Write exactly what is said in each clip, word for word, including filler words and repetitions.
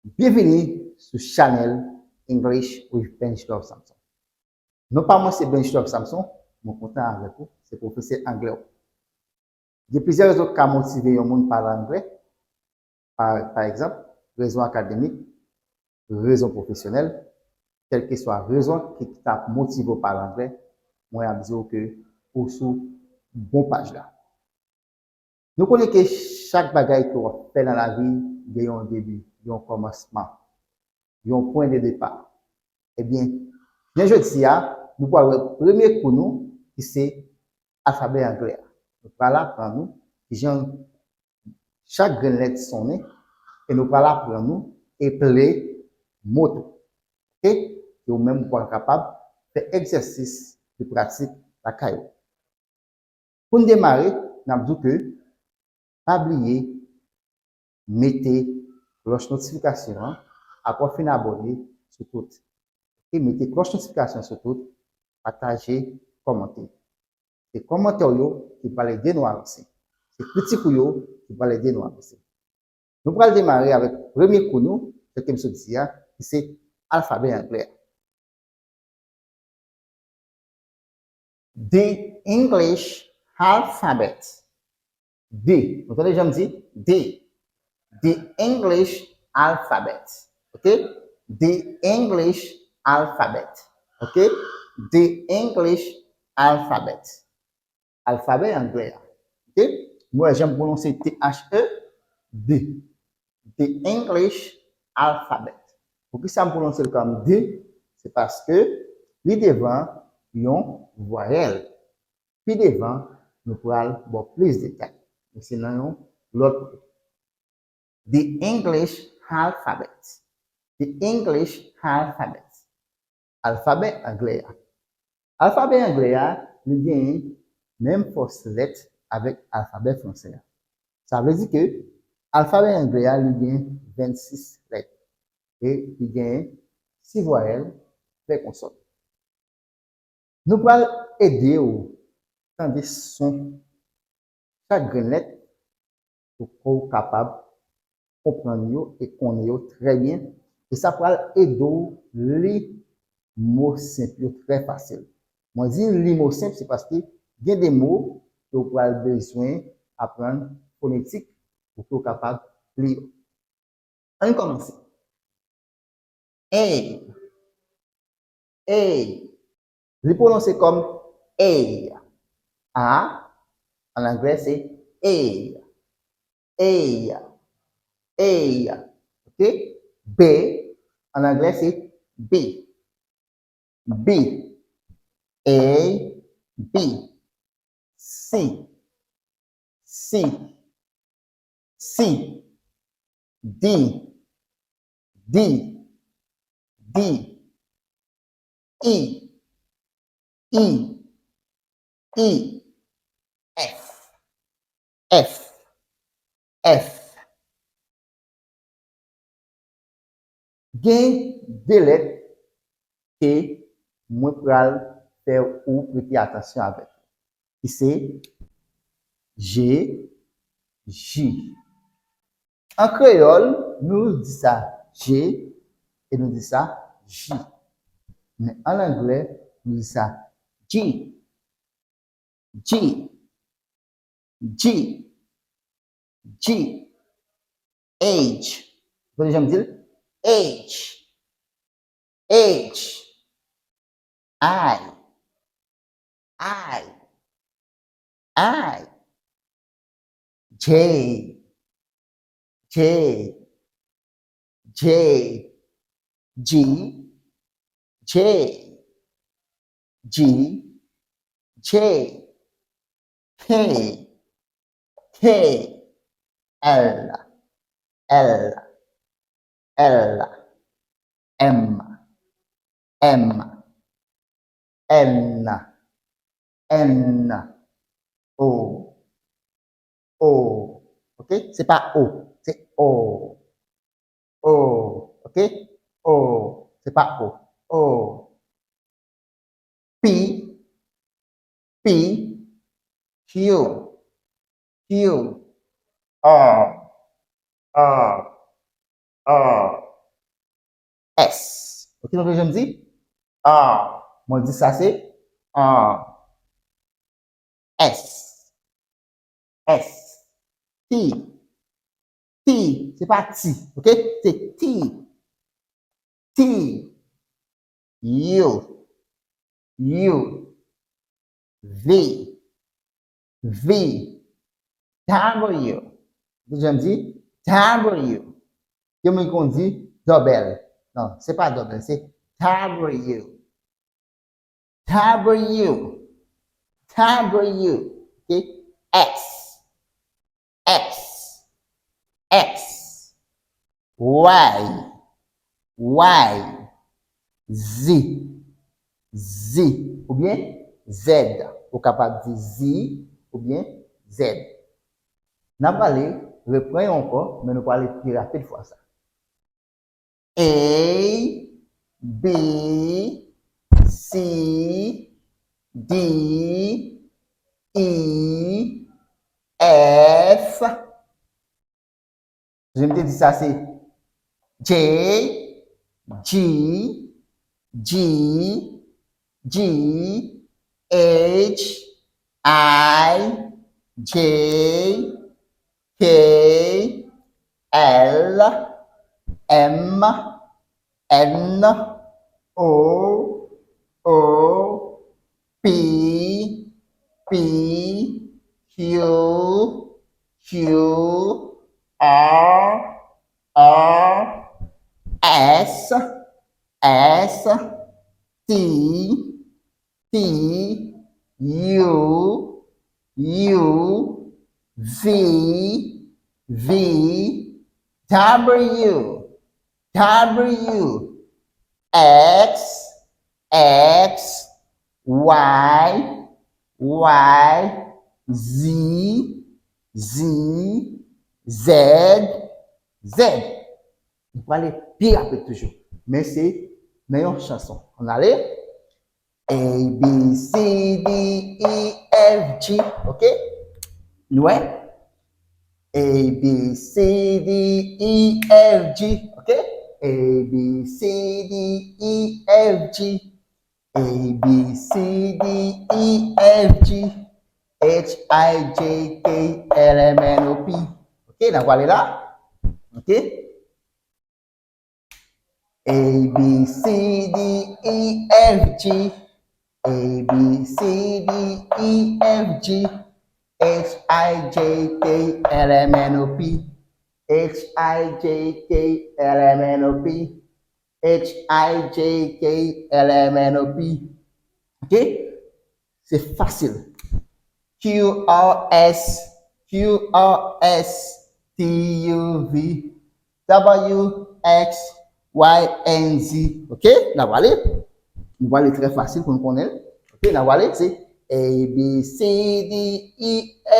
Byenvini sou chanèl English with Benjlove Samson. Non pa mwen se Benjlove Samson, mwen kontan avèk ou, se pwofesè anglè w. Gen plizyè rezon ki ka motive yon moun pale anglè. Pa, pa egzanp, rezon akademik, rezon pwofesyonèl, kèlkeswa rezon ki, ki t ap motive w pale anglè, mwen ap di w ke ou sou bon paj la. Nou konnen ke chak bagay ke w ap fè nan lavi gen yon debi, yon kòmansman, yon pwen de depa. Ebyen, jounen jodi a, nou pral wè premye kou nou ki se alfabè anglè a. Nou pral aprann nou kijan chak grenn lèt sonnen e nou pral aprann nou eple mo tou. Oke? E ou menm ou pral kapab fè egzèsis de pratik lakay ou. Pou n demare, n ap di w ke pa bliye mete klòch notifikasyon an apre w fin abòne sou tout. E mete klòch notifikasyon sou tout, pataje, kòmante. Se kòmantè w yo ki pral ede nou avanse. Se kritik ou yo ki pral ede nou avanse. Nou pral demare avèk premye kou nou, jan ke m sot di a, ki se alfabè anglè a. The English alphabet. The. Nou tande jan m di? The. The English alphabet. Oke? The English alphabet. Oke? The English alphabet. Alfabè anglè a. Oke? Nou wè jan m pwononse T H E, the. The English alphabet. Poukisa m pwononse l kòm the? Se paske li devan yon vwayèl. Pi devan, nou pral ba w plis detay. Men se nan yon lòt The English alphabet. The English alphabet. Alfabè anglè a. Alfabè anglè a, li genyen menm fòs lèt avèk alfabè fransè a. Sa vle di ke alfabè anglè a, li gen vennsis lèt. E li gen sis vwayèl, trè konsòn. Nou pral ede w tande son chak grenn lèt pou ke w kapab konprann yo e konnen yo trè byen. E sa pral ede w li mo senp yo trè fasil. Mwen di li mo senp, se paske gen de mo ke w pral bezwen aprann fonetik pou ke w kapab li yo. Ann kòmanse. A. A. Li pwononse kòm A. A, an anglè, se A. A. A. Oke? B, an anglè, se B. B. A, B. C. C. C. D. D. D. E. E. E. F. F. F. Gen de lèt ke mwen pral fè ou prete atansyon avèk, ki se J, J. An kreyòl, nou di sa J e nou di sa J. Men an anglè, nou di sa G. G. G. G. H. Tande jan m di l? H. H. I. I. I. J. J. J. G. J. G. J. K. K. L. L. L. M. M. N. N. O. O. Oke? Se pa O. Se O. O. Oke? O. Se pa O. O. P. P. Q. Q. R. R. R. S. Ok, nou konprann jan m di? Ah, mwen di sa se ah, S. S. T. T. Se pa ti, ok? Se T. T. U. U. V. V. W. Ou jan di? W. Gen moun ki konn di dòbèl. Non, se pa dòbèl, se W. W. W. Ok? X. X. X. Y. Y. Z. Z. Oubyen Z. Ou kapab di Z oubyen Z. N ap pale, repran yo ankò, men nou prale pi rapid fwa sa. A, B, C, D, E, F. Jan m te di sa se J, G, G, G, H, I, J, K, L, M, N, O, O, P, P, Q, Q, R, R, S, S, T, T, U, U, V, V, W, W, X, X, Y, Y, Z, Z, Z, Z. Nou prale pi rapid toujou. Men se nan yon chanson. Ann ale. A, B, C, D, E, F, G. Ok? Nou wè? A, B, C, D, E, F, G. Ok? A, B, C, D, E, F, G. A, B, C, D, E, F, G, H, I, J, K, L, M, N, O, P. Ok, n ap prale la. Ok? A, B, C, D, E, F, G. A, B, C, D, E, F, G, H, I, J, K, L, M, N, O, P. H, I, J, K, L, M, N, O, P. H, I, J, K, L, M, N, O, P. Ok? Se fasil. Q, R, S, Q, R, S, T, U, V, W, X, Y, and Z. Ok? N ap prale. Nou prale trè fasil pou nou konnen l. Ok? N ap prale. Se A, B, C, D, E,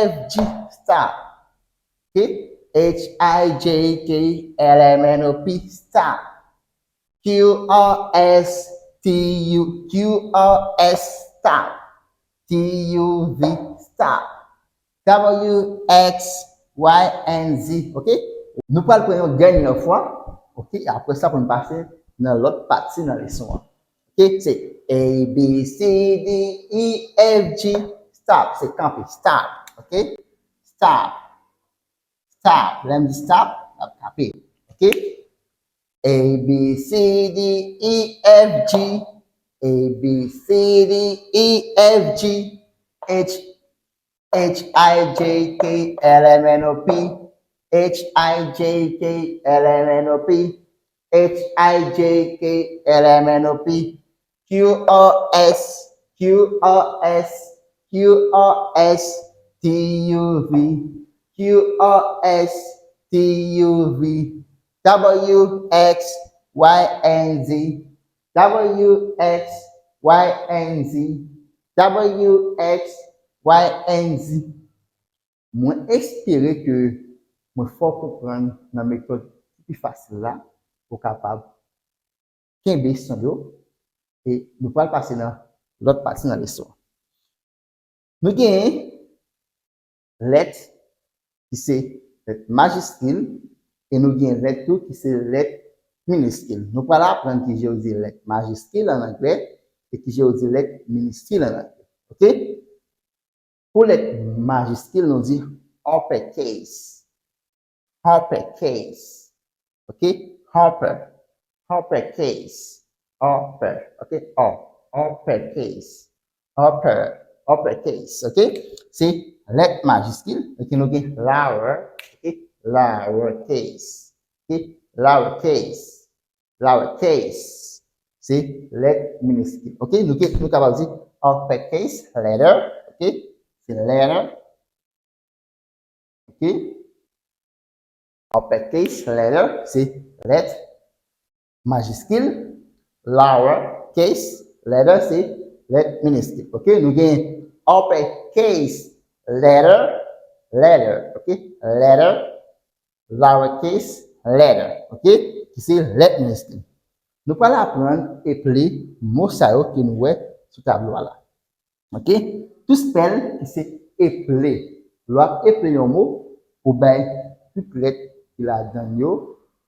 F, G, stop. Ok? H, I, J, K, L, M, N, O, P, stop. Q, R, S, T, U, Q, R, S, stop. T, U, V, stop. W, X, Y, and Z. Ok? Nou pral pran yon dènyè fwa. Ok? Apre sa, pou n pase nan lòt pati nan leson an. Ok? Se A, B, C, D, E, F, G, stop. Se kanpe. Stop. Ok? Stop. Stop. Lè m di stop, n ap kanpe. Ok? A, B, C, D, E, F, G. A, B, C, D, E, F, G. H, H, I, J, K, L, M, N, O, P. H, I, J, K, L, M, N, O, P. H, I, J, K, L, M, N, O, P. Q, R, S, Q, R, S, Q, R, S, T, U, V. Q, R, S, T, U, V. W, X, Y, and Z. W, X, Y, and Z. W, X, Y, and Z. Mwen espere ke mwen fè w konprann nan metòd ki pi fasil la, pou w kapab kenbe son yo, e nou pral pase nan lòt pati nan leson an. Nou genyen lèt ki se lèt majiskil, e nou gen lèt tou ki se lèt miniskil. Nou pral aprann kijan yo di lèt majiskil an anglè e kijan yo di lèt miniskil an anglè. Oke? Pou lèt majiskil, nou di uppercase. Uppercase. Oke? Upper. Uppercase. Upper. Oke? Up. Uppercase. Upper. Uppercase. Oke? Se lèt majiskil. Oke, nou gen lower. Oke? Lowercase. Oke? Lowercase. Lowercase. Se lèt miniskil. Oke? Nou, nou kapab di uppercase letter. Oke? Se letter. Oke? Uppercase letter, se lèt majiskil. Lowercase letter, se lèt miniskil. Oke? Nou gen uppercase letter, letter. Oke? Letter, lowercase letter. Oke? Ki se lèt miniskil. Nou pral aprann eple mo sa yo ke nou wè sou tablo a la. Oke? To spell, ki se eple. Lè w ap eple yon mo, ou bay tout lèt ki ladan l yo,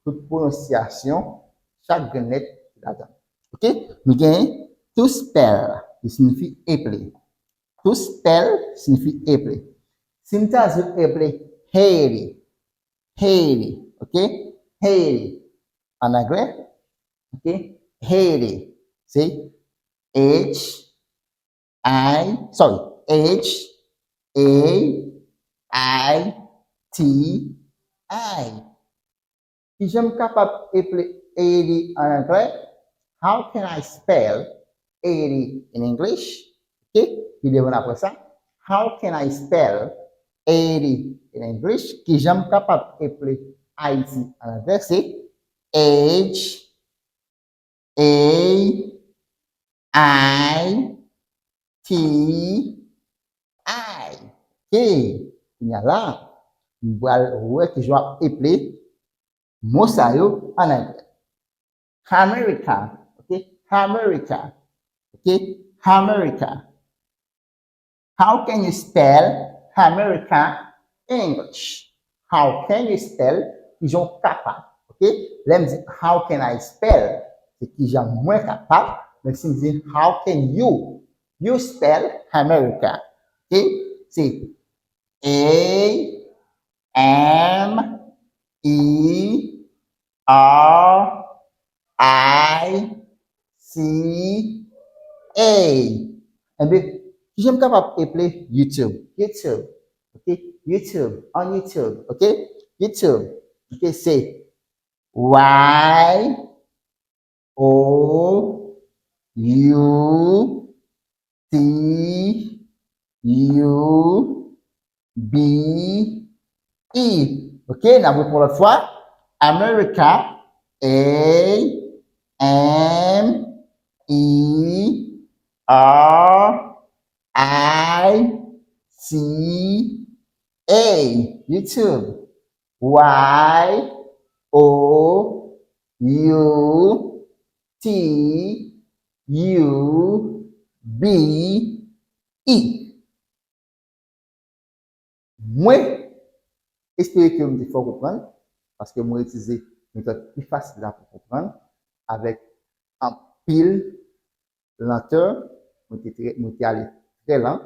tout pwononsyasyon chak grenn lèt ki ladan l. Oke? Nou gen to spell, ki siyifi eple. To spell siyifi eple. Si m ta di w eple Haiti, Haiti, oke? Haiti. An anglè, oke? Haiti. Se H I, sorry, H A I T I. Kijan m kapab eple Haiti an anglè? How can I spell Haiti in English? Oke, pi devan apre sa, how can I spell Haiti in English? Kijan m kapab eple Ayiti an anglè? Se H A I T I. Oke, kounye a la, m pral wè kijan w ap eple mo sa yo an anglè. America, oke? America, oke? America. How can you spell America in English? How can you spell? Kijan w kapab? Oke? Lè m di how can I spell? Se kijan mwen kapab. Men si m di how can you? You spell America. Oke? Se A M E R I C A. Enben, kijan m kapab eple YouTube? YouTube. Oke? YouTube. On YouTube. Oke? YouTube. Oke, se Y O U T U B E. Oke, n ap reprann lòt fwa. America, A M E R I C A. YouTube. Y O U T U B E. Mwen espere ke m te fè w konprann, paske mwen itilize metòd pi fasil la pou konprann, avèk anpil lantè, mwen te trè, mwen te ale trè lan,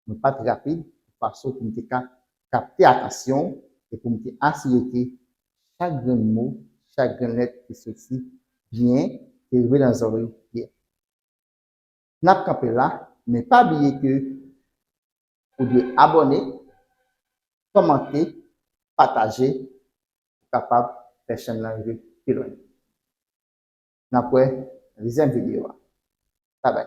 mwen pa t rapid, fason pou m te ka kapte atansyon w e pou m te asire ke chak grenn mo, chak grenn lèt te soti byen, te rive nan zòrèy w byen. N ap kanpe la, men pa bliye ke ou dwe abòne, kòmante, pataje, pou kapab fè chèn nan rive pi lwen. N ap wè nan dezyèm videyo a. Babay.